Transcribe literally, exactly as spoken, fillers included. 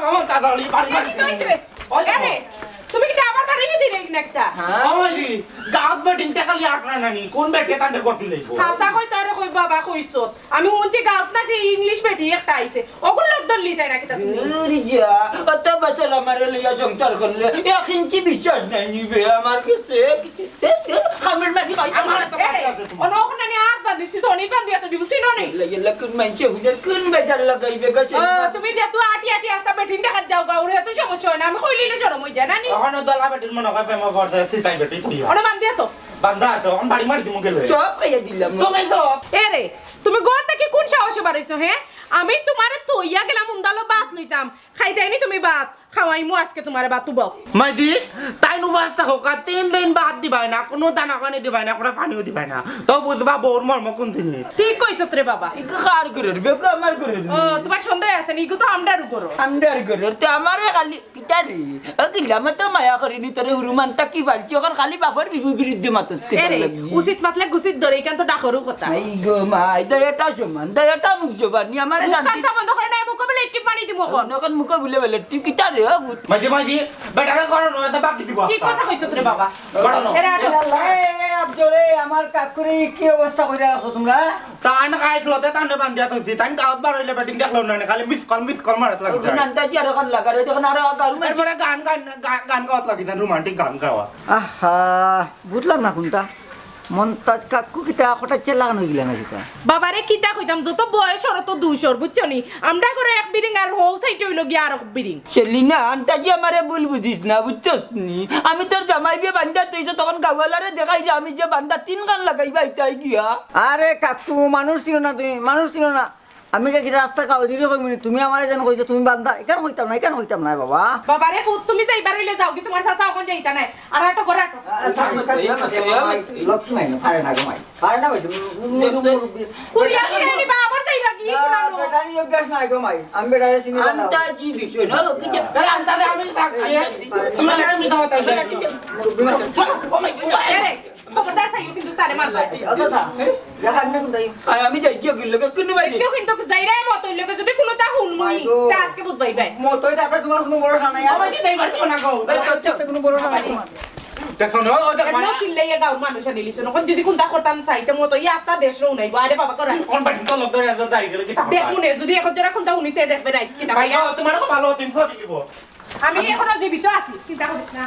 আমার দাদা অলি বাড়ি বাড়ি। কি কইছে? ওই দেখো। এরে, তুমি কিতা আমার বাড়ি দিলে একটা? হ্যাঁ? ওই দি, গাঁত বেটিন টেকা লিয়া আটরা নানি, কোন বেটিয়ে তান্ডে গতি লইব? হাছা কইতো আরে কই বাবা কইছত। আমি হুনছি গাঁত নাকি ইংলিশ বেটি একটা আইছে। ওগুন লগ ধরলি তাই নাকি তা তুমি? দূর যা, অত বছর আমারে লইয়া সংসার করলে, এক ইঞ্চি বিশ্বাস নাই নিবে আমার কাছে। খামের মাঝে খাই। আমার তো এরে, বাড়ি আছে তোমার। অনো ওখানে আমি আত বান্ধিছি, তো অনেক বান্ধিয়া তো দিব, চিনো নি? ইল্লা, ইল্লা, কোন মাইনষে হুনে, কোন বেজার লাগাইবে গো, ও, তুমি যে তুই আটি আটি আস্তা বেটিন দেখাত যাও গা, ওরে তো সমস্যা হয় না, আমি কইলিলে শরম হই যায় না নি? ওখানে দলা বেটির মনে হয় প্রেমে পড়ছে, সিতাই বেটি তুই। ওরে বান্ধিয়া তো। বান্ধা আছে, ওখানে বাড়ি মারি দিমু গেলে। চপ খাইয়া দিলাম। তুমি চপ। এরে, তুমি ঘর থাকি কোন সাহসে বারইছো, হ্যাঁ? আমি তোমারে থইয়া গেলাম, উন্দালো ভাত লইতাম। খাইতায় নি তুমি ভাত? খাওয়াইমু আজকে তোমারে ভাত, উবাও। মাইজি, তাইন উপাস থাকউক্কা, তিন দিন ভাত দিবায় না, কুনু দানা পানি দিবায় না, কুনু পানিও দিবায় না। তো বুঝবা বউর মর্ম কোন জিনিস। ঠিক কইছত রে বাবা। ইগু কার ঘরর, বেগু আমার ঘরর। ও, তোমার সন্দেহ আছে নি, ইগু তো আমরার ঘরর। আমরার ঘরর, তে আমারে খালি কিতা রে? ও কিলা, আমি তো মায়া করিনি তোরে, হুরু মান্তা কি বালছি, ওখান খালি বাপর বিরুদ্ধে মাতস কিতা এরে, লাগি? উচিত মাতলে গুছিত ধরে, ইখান তো ডাকরও কথা। মাই গো মাই, দয়াটা সমান, দয়াটা মুখ জবানি, আমারে শান্তি। মুখখানটা বন্ধ করে না, মুখো বেলে টিপ মারি দিমু অখন। অখন মুখো বুলে বেলে টিপ কিতা রে, ও ভূত? মাইজি, মাইজি, বেটারে করো না, এটা বাকি দিব। কি কথা কইছত রে বাবা? করো না। এরা আটো। এ আল্লাহ, এ, এ, আব্দুরে, আমার কাকুরি কি অবস্থা কইরা রাখছো তোমরা? তান খাইত লতে তানে বান্ধিয়া থইছি, তান গাঁত বার হইলে বেটিন দেখলো না, খালি মিস কল, মিস কল মারাত লাগি যায়। নান্দাজি আর অখন লাগার, ওই দেখুন আরো গারু মাইজি। এরপরে গান, গান, গান, গান গাওয়াত লাগি যায়, রোমান্টিক গান গাওয়া। আহা, বুঝলাম না কোনটা। মন্তাজ কাকু কিতা কটাচ্চে লাগানো গিলা না কিতা? বাবারে কিতা কইতাম, যত বয়স ওর তো দুষর, বুঝছো নি? আমরা করে এক বিরিং আর হৌ সাইডে হইল গিয়া আর এক বিরিং। সেলিনা, আন্তাজি আমারে ভুল বুঝিস না, বুঝছস নি? আমি তোর জামাই বিয়ে বান্ধা তৈছ, তখন গাওয়ালারে দেখাই যে আমি যে বান্ধা তিন গান লাগাইবা ইতাই গিয়া। আরে কাকু, মানুষ চিনো না তুমি, মানুষ চিনো না। আমি কি রাস্তা কাউ দিলে কইমু নি? তুমি আমারে যেন কইছো, তুমি বান্ধা, ইখান কইতাম না, ইখান কইতাম না, বাবা। বাবারে ফুত, তুমি যাইবার হইলে যাও, কি তোমার চাচা অখন যাইতা নাই? আর আটো করে আটো। আ, থাক, থাক, থাক, থাক, থাক, লক্ষ্মী মাই না, পারে না গো মাই। পারে না ভাই, তুমি, তুমি, তুমি, তুমি, কুড়িয়া নিয়ে আনিবা, আবার যাইবা কি? না, বেটারি অভ্যাস নাই গো মাই। আমি বেটারে চিনি না। আন্তাজি দিছো না, ও কি যে আরে আন্তাজে আমি থাকি। তুমি আমি যাও তাই। মুরব্বি মানুষ। ও মাই গড। এরে, খবরদার চাইও কিন্তু তারে মারবা। আচ্ছা, আচ্ছা। দেখা আপনি কোন যাই? আয়, আমি যাই, কি হইল? কেউ কিন্তু ভাই? কেউ কিন্তু যাই রে, মতই লোকে যদি কোনো তা হুন মুই, মাই গো। তা আজকে বুঝবাই ভাই। মতই দাদা তোমার কোনো ভরসা নাই। আমার কি তাই মারছো না গো? তাই তো কোনো ভরসা নাই তোমার। দেখো না, ও দেখো এমন না। চিল্লাইয়া গাঁওর মানুষ আনিলিছো না। যদি কোনটা করতাম চাইতে মতো, এই আস্তা দেশ রও নাই গো। আরে বাবা, করো। কোন বাড়ি তো লোক ধরে এত যাই গেলে কি তা দেখ হয়? মনে, যদি এখন যারা কোনটা উনিতে দেখবে রাইত, কি তা ভাই, হয়? ও, তোমার তো ভালো দিন সব দিব। আমি এখনো জীবিত আছি, চিন্তা করিস না।